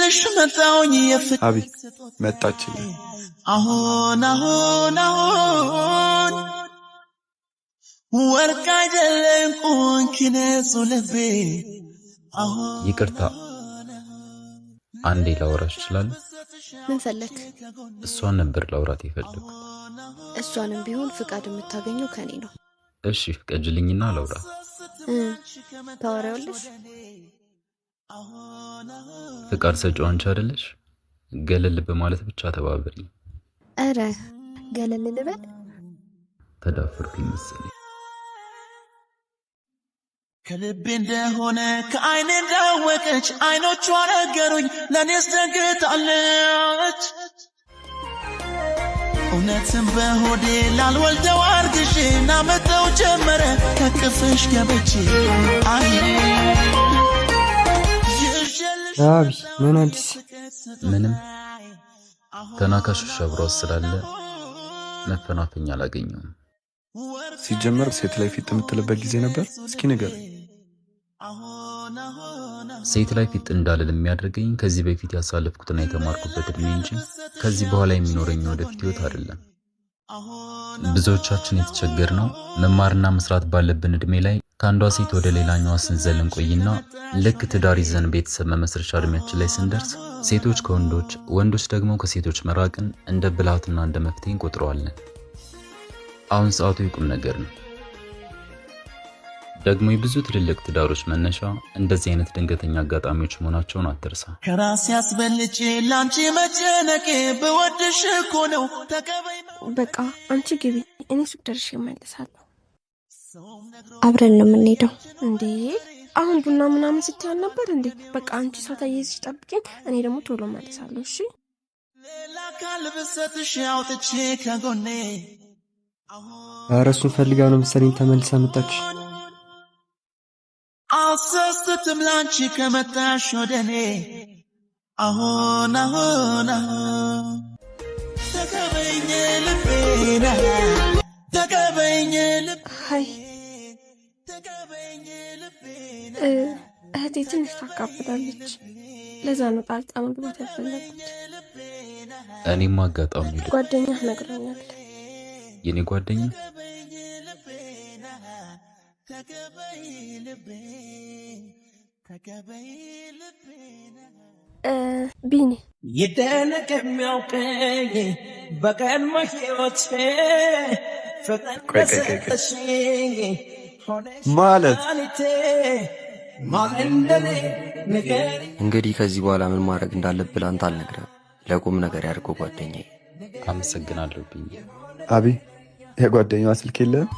ይዤልሽ መጣሁኝ የፍቅር አቢ መጣች። አሁን አሁን አሁን ወርቅ አይደለም ቁንኪ ንጹህ ልቤ አሁን ይቅርታ፣ አንዴ ላውራሽ እችላለሁ? ምን ፈለክ? እሷን ነበር ላውራት የፈለግኩት። እሷንም ቢሆን ፍቃድ የምታገኘው ከኔ ነው። እሺ ፍቀጅልኝና ላውራት። እ ታወሪያለሽ? ፍቃድ ሰጪው አንቺ አይደለሽ? ገለል በማለት ብቻ ተባበሪኝ። ኧረ ገለል ልበል? ተዳፈርኩኝ መሰለኝ። ከልቤ እንደሆነ ከአይኔ እንዳወቀች አይኖቿ ነገሩኝ፣ ለእኔስ ደንግጣለች። እውነትም በሆዴ ላልወልደው አርግዤ ናመጠው ጀመረ ከቅፍሽ ገብቼ አይ ይዤልሽ አቢ ምን አዲስ? ምንም፣ ተናካሽ ውሻ አብሯት ስላለ መፈናፈኛ አላገኘውም። ሲጀመር ሴት ላይ ፊት የምትልበት ጊዜ ነበር? እስኪ ንገር። ሴት ላይ ፊት እንዳልል የሚያደርገኝ ከዚህ በፊት ያሳለፍኩትና የተማርኩበት እድሜ እንጂ ከዚህ በኋላ የሚኖረኝ ወደፊት ህይወት አይደለም። ብዙዎቻችን የተቸገርነው መማርና መስራት ባለብን እድሜ ላይ ከአንዷ ሴት ወደ ሌላኛዋ ስንዘል እንቆይና ልክ ትዳር ይዘን ቤተሰብ መመስረቻ እድሜያችን ላይ ስንደርስ ሴቶች ከወንዶች፣ ወንዶች ደግሞ ከሴቶች መራቅን እንደ ብልሃትና እንደ መፍትሄ እንቆጥረዋለን። አሁን ሰዓቱ የቁም ነገር ነው። ደግሞ የብዙ ትልልቅ ትዳሮች መነሻ እንደዚህ አይነት ድንገተኛ አጋጣሚዎች መሆናቸውን አትርሳ። ከራሴ አስበልጬ ላንቺ መጨነቄ ብወድሽ እኮ ነው ተቀበይ። በቃ አንቺ ግቢ፣ እኔ ሱቅ ደርሼ እመለሳለሁ። አብረን ነው የምንሄደው። እንዴ አሁን ቡና ምናምን ስትያል ነበር እንዴ? በቃ አንቺ ሰው ተይዝሽ ጠብቂኝ፣ እኔ ደግሞ ቶሎ እመለሳለሁ። እሺ። ሌላ ካልብሰትሽ አውጥቼ ከጎኔ። ኧረ እሱን ፈልጋ ነው መሰለኝ ተመልሳ መጣች። አልሰስትም ላንቺ ከመጣሽ ወደኔ አሁን አሁን አሁን ተቀበይኝ ልቤ ተቀበይኝ ልቤ Hi። ተቀበይኝ ልቤ። እህቴ ትንሽ ታካብዳለች። ለዛ ነው ጣልቃ መግባት ያልፈለጉት። እኔም አጋጣሚ ጓደኛህ ነግሮኛል። የኔ ጓደኛ? ቢኒ። ይደነቅ የሚያውቀኝ በቀድሞ ሕይወቴ ፍቅር ቆይ ቆይ ቆይ ቆይ። ሰጠሽኝ ሆነሽ ማለት? መድኃኒቴ ማን እንደኔ ንገሪኝ። እንግዲህ ከዚህ በኋላ ምን ማድረግ እንዳለብህ ለአንተ አልነግርህም። ለቁም ነገር ያድርገው ጓደኛዬ። አመሰግናለሁ ቢኒ። አቢ የጓደኛዋ ስልክ የለህም?